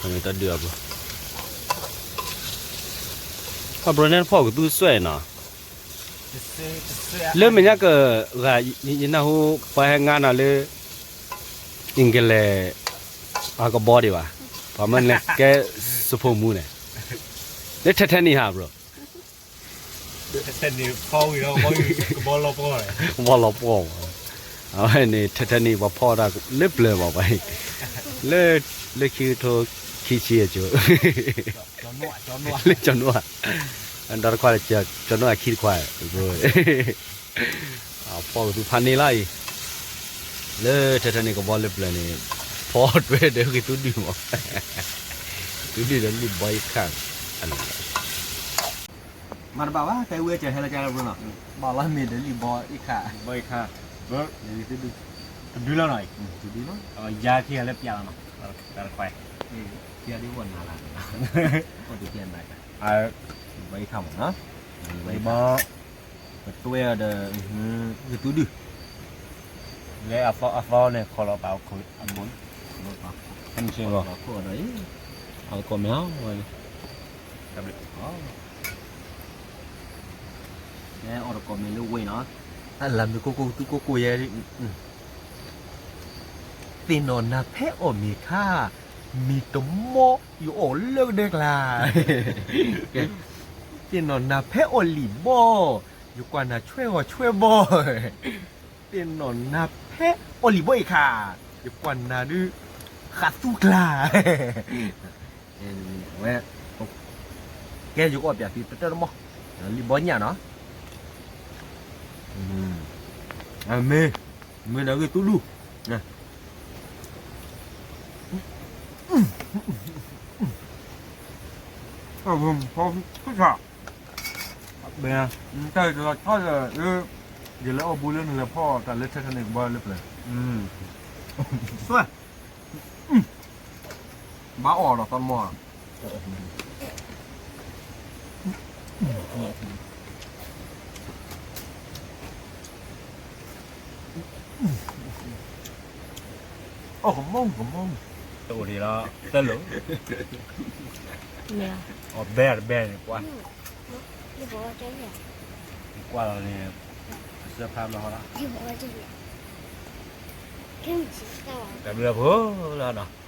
ဟးန့ၢ် တၢ်ဒုးအပူၤ, ခီဘျီန့ၣ်ဖီၣ်ကသူစွဲနီၤ, လၢမဲာ်ညါကဂၤ, ယနၢ်ဟူပှၤဟဲငါနီၤလၢ England အကဘီဒံးဘၣ်, ပှၤမၢနကဲစဖိမူန့ၣ်, လၢထဲထဲနံၤဟး bro, ထဲထဲနံၤဖီဝံၤဒီး ကဘီလီၤပှီၢ်, ကဘီလီၤပှီၢ်ဘၣ်, အဝဲန့ၣ် ထဲထဲနံၤပှၤဖီတၢ်လၢပျၢၤဘၣ်, လၢ လၢခံကထိခံဆံအကၠိ, လၢကၠီၤနိၣ်, ဒီတခွါ, ကၠီၤနိၣ်အခံတခွါ, ဖီကသူဖးန့ၢ်လီၤအံၤ, လၢထဲထဲနံၤကဘီလၢပျၢၤန့ၣ်, ဖီတွဲဒီးဂ့ၤသူဒုၣ်မး, သူဒုၣ်ဒီးလံာ်ဘီအ့ၣ်ခါ, မၤတဘၣ်ဘၣ် တဲဝဲကဟဲလၢကါလၢဘျီနီၤ, ဘၣ်လီၤမ့ၢ်ဒီးလံာ်ဘီအ့ၣ်ခါ, ဘီအ့ၣ်ခါ, တဒုလီၤနီၤ, တဒုလီၤ, ယါခံဂၤလၢပျၢၤလီၤနီၤ, တၢ်တခွါ, ပျၢၤဒ်ဝဲနၤလၢ, အိၣ်တပျၢၤနၤ, ဘီအ့ၣ်ခါမးနီၤ, ဘီအ့ၣ်ခါ, ပတွဲအီၤဒီး, ဂ့ၤသူဒုၣ်, လၢအသီန့ၣ် ခီလီၤပာ်အခိၣ်, အခိၣ်, အခိၣ်ဒီး, အခိၣ်မ့ၢ်ဟီ, အီၣ်တကိးမ့ၢ်လၢဝဲနီၤ, အလၢမ့ၢ်ကိၢ်ကိၢ်သူကိၢ်ကိၢ်ယဲ, သ့ၣ်နီၣ်နၤဖဲအီၣ်မ့ၤခါ, မ့ၢ်တမီယအီၣ်လၢကဒၢကျါ, သ့ၣ်နီၣ်နၤဖဲအီၣ်လံာ်ဘီ, ယကွၢ်နၤဆွဲဂီၤဆွဲဘီ, သ့ၣ်နီၣ်နၤဖဲအီၣ်လံာ်ဘီအ့ၣ်ခါ, ယကွၢ်နၤဒုး, ဃးသူကျါ, ဝဲ, ကဲယကအီၣ်ပၠးသုတတၢၢ်တမီၢ်, လံာ်ဘီညၣ်နီၤ, မ့ၢ်, မ့ၢ်ဒီးဂ့ၤသူဒုၣ်, ဖီ, တၢ်လီၤဆီဒီး, ယလဲၤအီၣ်ဘိလၢနလဲၤဖီတၢ်လၢထဲထဲန့ၣ်ကဘီလၢပျၢၤ, ဘၣ်အီၣ်ဒီးသီတမီၢ်, အိၣ်ကမီၤကမီၤ, တအိၣ်ဒံးလီၤ, တလိၣ်, အီၣ်ဘဲတဘဲန့ၣ်ကွၢ်, ကွၢ်လီၤန့ၣ်, အစၢဖးဘျီဃီလီၤ, တဘျီဖိလီၤနီၤ.